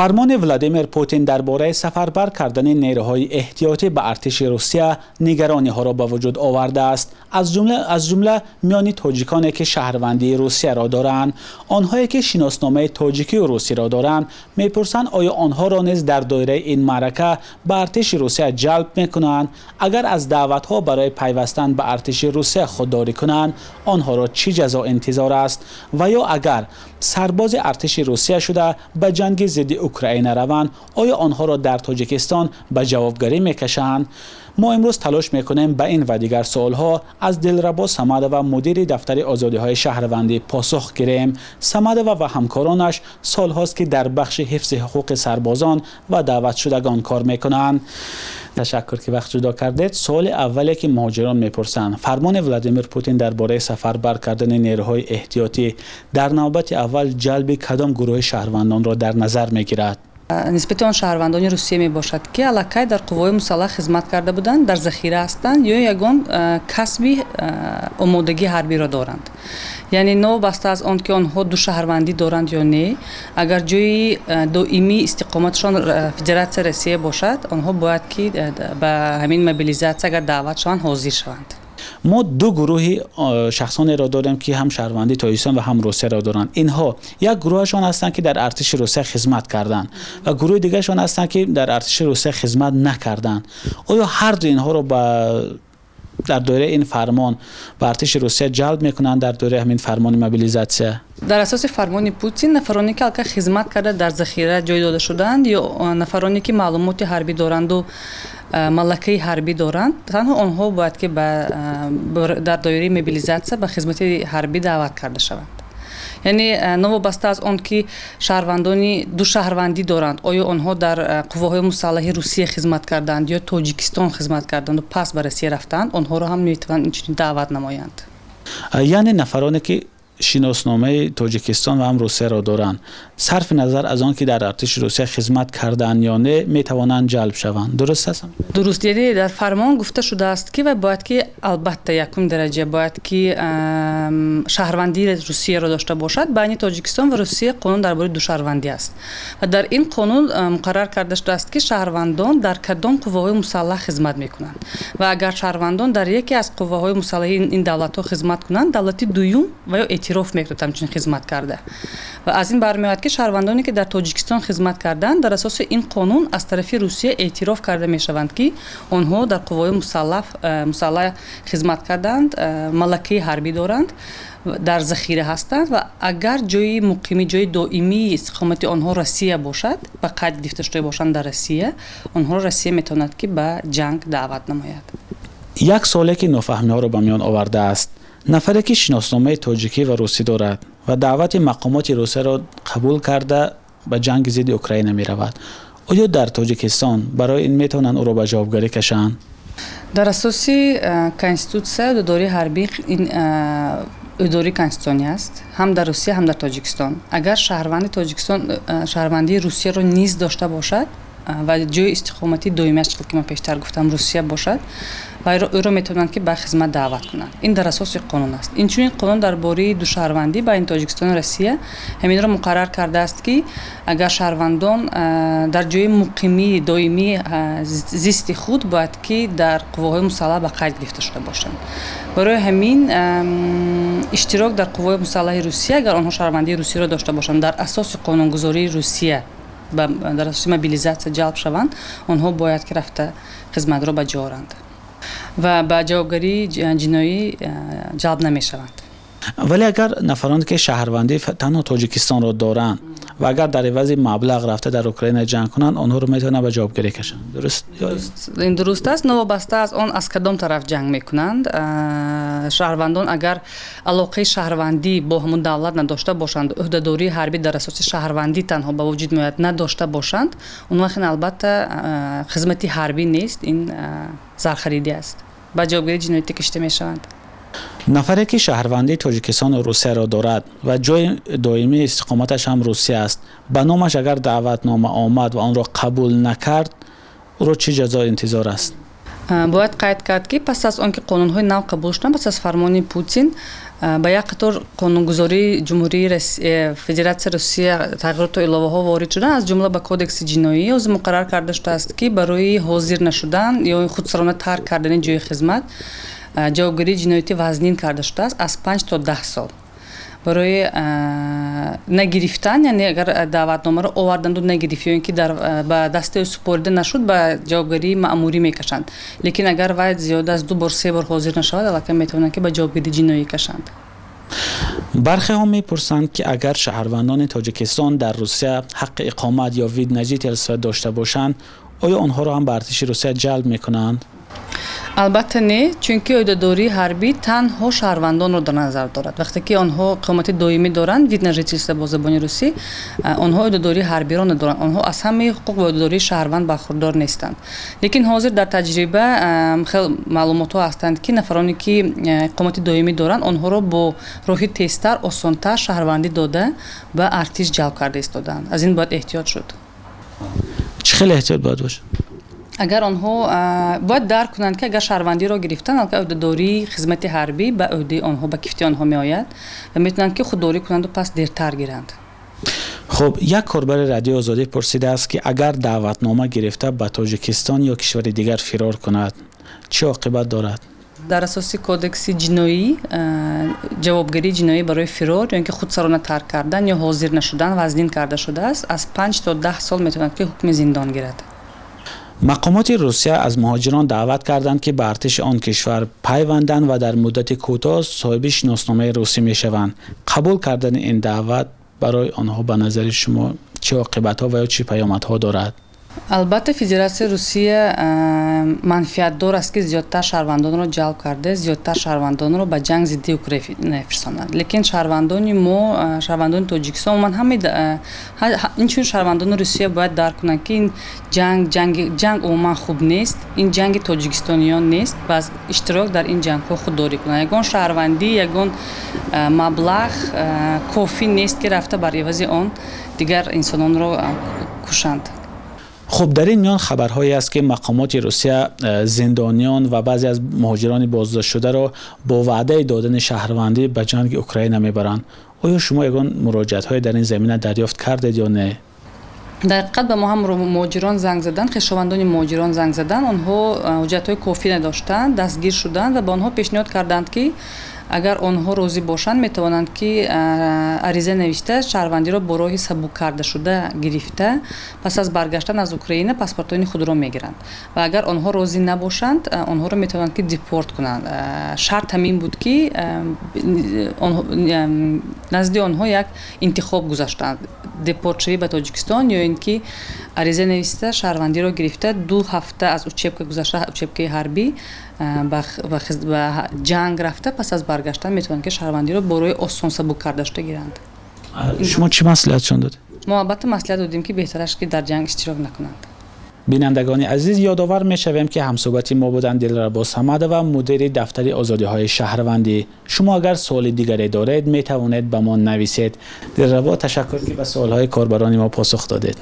Фармони Владимир Путин дар бораи сафарбар кардани нерӯҳои эҳтиётӣ ба артиши Русия нигарониҳоро ба вуҷуд овардааст, аз ҷумла миёни тоҷиконе, ки шаҳрвандии Русияро доранд. Онҳое, ки шиносномаи тоҷикию русиро доранд, мепурсанд, оё онҳоро низ дар доираи ин маърака ба артиши Русия ҷалб мекунанд? Агар аз даъватҳо барои пайвастан ба артиши Русия худдорӣ кунанд, онҳоро чӣ ҷазо интизор аст? Ва ё агар сарбози артиши Русия шуда, ба ҷанги зидди Украина раванд, оё онҳоро дар Тоҷикистон ба ҷавобгарӣ мекашанд? Мо имрӯз талош мекунем, ба ин ва дигар суолҳо аз Дилрабо Самадова, мудири дафтари озодиҳои шаҳрвандӣ, посух гирем. Самадова ва ҳамкоронаш солҳост, ки дар бахши ҳифзи ҳуқуқи сарбозон ва даъватшудагон кор мекунанд. Ташаккур, ки вақт ҷудо кардед. Суоли аввале, ки муҳоҷирон мепурсанд: фармони Владимир Путин дар бораи сафарбар кардани нерӯҳои эҳтиётӣ дар навбати аввал ҷалби кадом гурӯҳи шаҳрвандонро дар назар мегирад? Нисбати он шаҳрвандони Русия мебошад, ки аллакай дар қувваҳои мусаллаҳ хизмат карда буданд, дар захира ҳастанд ё ягон касби омодагии ҳарбиро доранд. Яъне новобаста аз он ки онҳо ду шаҳрвандӣ доранд ё не, агар ҷои доимии истиқоматашон Федератсияи Россия бошад, онҳо бояд ки ба ҳамин мобилизатсия, агар даъват шаванд, ҳозир шаванд. Мо ду гурӯҳи шахсонеро дорем, ки ҳам шаҳрвандии Тоҷикистон ва ҳам Русияро доранд. Инҳо як гурӯҳашон ҳастанд, ки дар артиши Русия хизмат карданд, ва гурӯҳи дигарашон ҳастанд, ки дар артиши Русия хизмат накарданд. Оё ҳарду инҳоро ба дар доираи ин фармон ба артиши Русия ҷалб мекунанд, дар доираи ҳамин фармони мобилизатсия? Дар асоси фармони Путин нафароне, ки аллакай хизмат карда, дар захира ҷой дода шудаанд ё нафароне, ки маълумоти ҳарбӣ доранду малакаи ҳарбӣ доранд, танҳо онҳо бояд ки дар доираи мобилизатсия ба хизмати ҳарбӣ даъват карда шаванд. Яъне новобаста аз он ки шаҳрвандони ду шаҳрвандӣ доранд, оё онҳо дар қувваҳои мусаллаҳи Русия хизмат карданд ё Тоҷикистон хизмат карданду пас ба Россия рафтанд, онҳоро ҳам метавонанд инчунин даъват намоянд. Яъне нафароне, ки шиносномаи Тоҷикистон ва ҳам Русияро доранд, сарфи назар аз он ки дар артиши Русия хизмат карданд ё не, метавонанд ҷалб шаванд, дуруст аст? Дуруст. Яъне дар фармон гуфта шудааст, ки ва бояд ки албатта якум дараҷа бояд ки шаҳрвандии Русияро дошта бошад. Байни Тоҷикистон ва Русия қонун дар бораи душаҳрвандӣ аст ва дар ин қонун муқаррар карда шудааст, ки шаҳрвандон дар кадом қувваҳои мусаллаҳ хизмат мекунанд. Ва агар шаҳрвандон дар яке аз қувваҳои мусаллаҳи ин давлатҳо хизмат кунанд, давлати дуюм ва ё эътироф мекунад ҳамчунин хизмат карда. Ва аз ин бармеояд, ки шаҳрвандоне, ки дар Тоҷикистон хизмат карданд, дар асоси ин қонун аз тарафи Русия эътироф карда мешаванд, ки онҳо дар қувваҳои мусаллаҳ хизмат карданд, малакаи ҳарбӣ доранд, дар захира ҳастанд. Ва агар ҷои муқимӣ, ҷои доимии истиқомати онҳо Россия бошад, ба қайд гирифта шуда бошанд дар Россия, онҳоро Россия метавонад, ки ба ҷанг даъват намояд. Як суоле, ки нофаҳмиҳоро ба миён овардааст: нафаре, ки шиносномаи тоҷикӣ ва русӣ дорад ва даъвати мақомоти Русияро қабул карда, ба ҷанги зидди Украина меравад, оё дар Тоҷикистон барои ин метавонанд ӯро ба ҷавобгарӣ кашанд? Дар асоси конститутсия ӯҳдадории ҳарбӣ ин ӯҳдадории конститутсионӣ аст ҳам дар Русия, ҳам дар Тоҷикистон. Агар шаҳрванди Тоҷикистон шаҳрвандии Русияро низ дошта бошад ва ҷои истиқоматии доимиаш, ки ман пештар гуфтам, Русия бошад, ва ӯро метавонанд, ки ба хизмат даъват кунанд. Ин дар асоси қонун аст. Инчунин қонун дар бораи душаҳрвандӣ байни Тоҷикистону Россия ҳаминро муқаррар кардааст, ки агар шаҳрвандон дар ҷои муқимии доимии зисти худ бояд ки дар қувваҳои мусаллаҳ ба қайд гирифта шуда бошанд. Барои ҳамин иштирок дар қувваҳои мусаллаҳи Русия, агар онҳо шаҳрвандии Русияро дошта бошанд, дар асоси қонунгузории Русия дар асоси мобилизатсия ҷалб шаванд, онҳо бояд ки рафта хизматро ба ҷо оранд ва ба ҷавобгарии ҷиноӣ ҷалб намешаванд. Вале агар нафароне, ки шаҳрвандии танҳо Тоҷикистонро доранд ва агар дар ивази маблағ рафта дар Украина ҷанг кунанд, онҳоро метавонанд ба ҷавобгарӣ кашанд, дуруст? Ин дуруст аст. Новобаста аз он, аз кадом тараф ҷанг мекунанд, шаҳрвандон агар алоқаи шаҳрвандӣ бо ҳамун давлат надошта бошанд, ӯҳдадории ҳарбӣ дар асоси шаҳрвандӣ танҳо ба вуҷуд меояд, надошта бошанд, он вақт албатта хизмати ҳарбӣ нест, ин зархаридӣ аст, ба ҷавобгарии ҷиноятӣ кашида мешаванд. Нафаре, ки шаҳрвандии Тоҷикистону Русияро дорад ва ҷои доимии истиқоматаш ҳам Русия аст, ба номаш агар даъватнома омад ва онро қабул накард, ӯро чӣ ҷазо интизор аст? Бояд қайд кард, ки пас аз он ки қонунҳои нав қабул шуданд, пас аз фармони Путин, ба як қатор қонунгузории Ҷумҳурии Федератсияи Русия тағйироту иловаҳо ворид шуданд, аз ҷумла ба Кодекси ҷиноӣ. Ҳозир муқаррар карда шудааст, ки барои ҳозир нашудан ё худсарона тарк кардани ҷои хизмат ҷавобгарии ҷиноятӣ вазнин карда шудааст, аз 5 то 10 сол. Барои нагирифтан, яъне агар даъватномаро оварданду нагирифт ё ин ки ба дасти ӯ супорида нашуд, ба ҷавобгарии маъмурӣ мекашанд. Лекин агар вай зиёда аз ду бор, се бор ҳозир нашавад, аллакай метавонанд, ки ба ҷавобгарии ҷиноӣ кашанд. Бархеҳо мепурсанд, ки агар шаҳрвандони Тоҷикистон дар Русия ҳаққи иқомат ё вид на жительство дошта бошанд, оё онҳоро ҳам ба артиши Русия ҷалб мекунанд? Албатта, не, чунки ӯҳдадории ҳарбӣ танҳо шаҳрвандонро дар назар дорад. Вақте ки онҳо иқомати доимӣ доранд, вид на жительство бо забони русӣ, онҳо ӯҳдадории ҳарбиро надоранд, онҳо аз ҳамаи ҳуқуқ ва ӯҳдадории шаҳрванд бархурдор нестанд. Лекин ҳозир дар таҷриба хел маълумотҳо ҳастанд, ки нафароне ки иқомати доимӣ доранд, онҳоро бо роҳи тезтар, осонтар шаҳрвандӣ дода, ба артиш ҷалб карда истодаанд. Аз ин бояд эҳтиёт шуд. Чӣ хеле эҳтиёт бояд бошад? Агар онҳо бояд дарк кунанд, ки агар шаҳрвандиро гирифтанд, аллакай ӯҳдадории хизмати ҳарбӣ ба ӯҳдаи онҳо, ба кифти онҳо меояд ва метавонанд, ки худдорӣ кунанду пас дертар гиранд. Хуб, як корбари Радиои Озодӣ пурсидааст, ки агар даъватнома гирифта ба Тоҷикистон ё кишвари дигар фирор кунад, чӣ оқибат дорад? Дар асоси Кодекси ҷиноӣ ҷавобгарии ҷиноӣ барои фирор ё ин ки худсарона тарк кардан ё ҳозир нашудан вазнин карда шудааст, аз 5 то 10 сол метавонад, ки ҳукми зиндон гирад. Мақомоти Русия аз муҳоҷирон даъват карданд, ки ба артиши он кишвар пайванданд ва дар муддати кӯтоҳ соҳиби шиносномаи русӣ мешаванд. Қабул кардани ин даъват барои онҳо ба назари шумо чӣ оқибатҳо ва ё чӣ паёмадҳо дорад? Албатта, Федератсияи Русия манфиатдор аст, ки зиёдтар шаҳрвандонро ҷалб карда, зиёдтар шаҳрвандонро ба ҷанг зидди Украина фирсонад. Лекин шаҳрвандони мо, шаҳрвандони Тоҷикистон, умуман ҳамаи, инчунин шаҳрвандони Русия бояд дарк кунанд, ки ин ҷанг ҷанг умуман хуб нест, ин ҷанги тоҷикистониён нест ва аз иштирок дар ин ҷангҳо худдорӣ кунанд. Ягон шаҳрвандӣ, ягон маблағ кофӣ нест, ки рафта бар ивази он дигар инсононро кушанд. Хуб, дар ин миён хабарҳое аст, ки мақомоти Русия зиндониён ва баъзе аз муҳоҷирони боздоштшударо бо ваъдаи додани шаҳрвандӣ ба ҷанги Украина мебаранд. Оё шумо ягон муроҷиатҳое дар ин замина дарёфт кардед ё не? Дар ҳақиқат, ба мо ҳам муҳоҷирон занг заданд, хешовандони муҳоҷирон занг заданд. Онҳо ҳуҷҷатҳои кофӣ надоштанд, дастгир шуданд ва ба онҳо пешниҳод карданд, ки агар онҳо розӣ бошанд, метавонанд, ки ариза навишта, шаҳрвандиро бо роҳи сабук кардашуда гирифта, пас аз баргаштан аз Украина паспортҳои худро мегиранд ва агар онҳо розӣ набошанд, онҳоро метавонанд, ки депорт кунанд. Шарт ҳамин буд, ки назди онҳо як интихоб гузаштанд: депортшавӣ ба Тоҷикистон ё ин ки ариза нависта, шаҳрвандиро гирифта, 2 ҳафта аз учебка гузашта, учебкаи ҳарбӣ, ба ҷанг рафта, пас аз баргаштан метавонанд, ки шаҳрвандиро бо роҳи осон, сабук кардашуда гиранд. Шумо чӣ маслиҳатшон додед? Мо албатта маслиҳат додем, ки беҳтараш, ки дар ҷанг иштирок накунанд. Бинандагони азиз, ёдовар мешавем, ки ҳамсӯҳбати мо буданд Дилрабо Самадова, мудири дафтари озодиҳои шаҳрвандӣ. Шумо агар суоли дигаре доред, метавонед ба мо нависед. Дилрабо, ташаккур, ки ба суолҳои корбарони мо посух додед.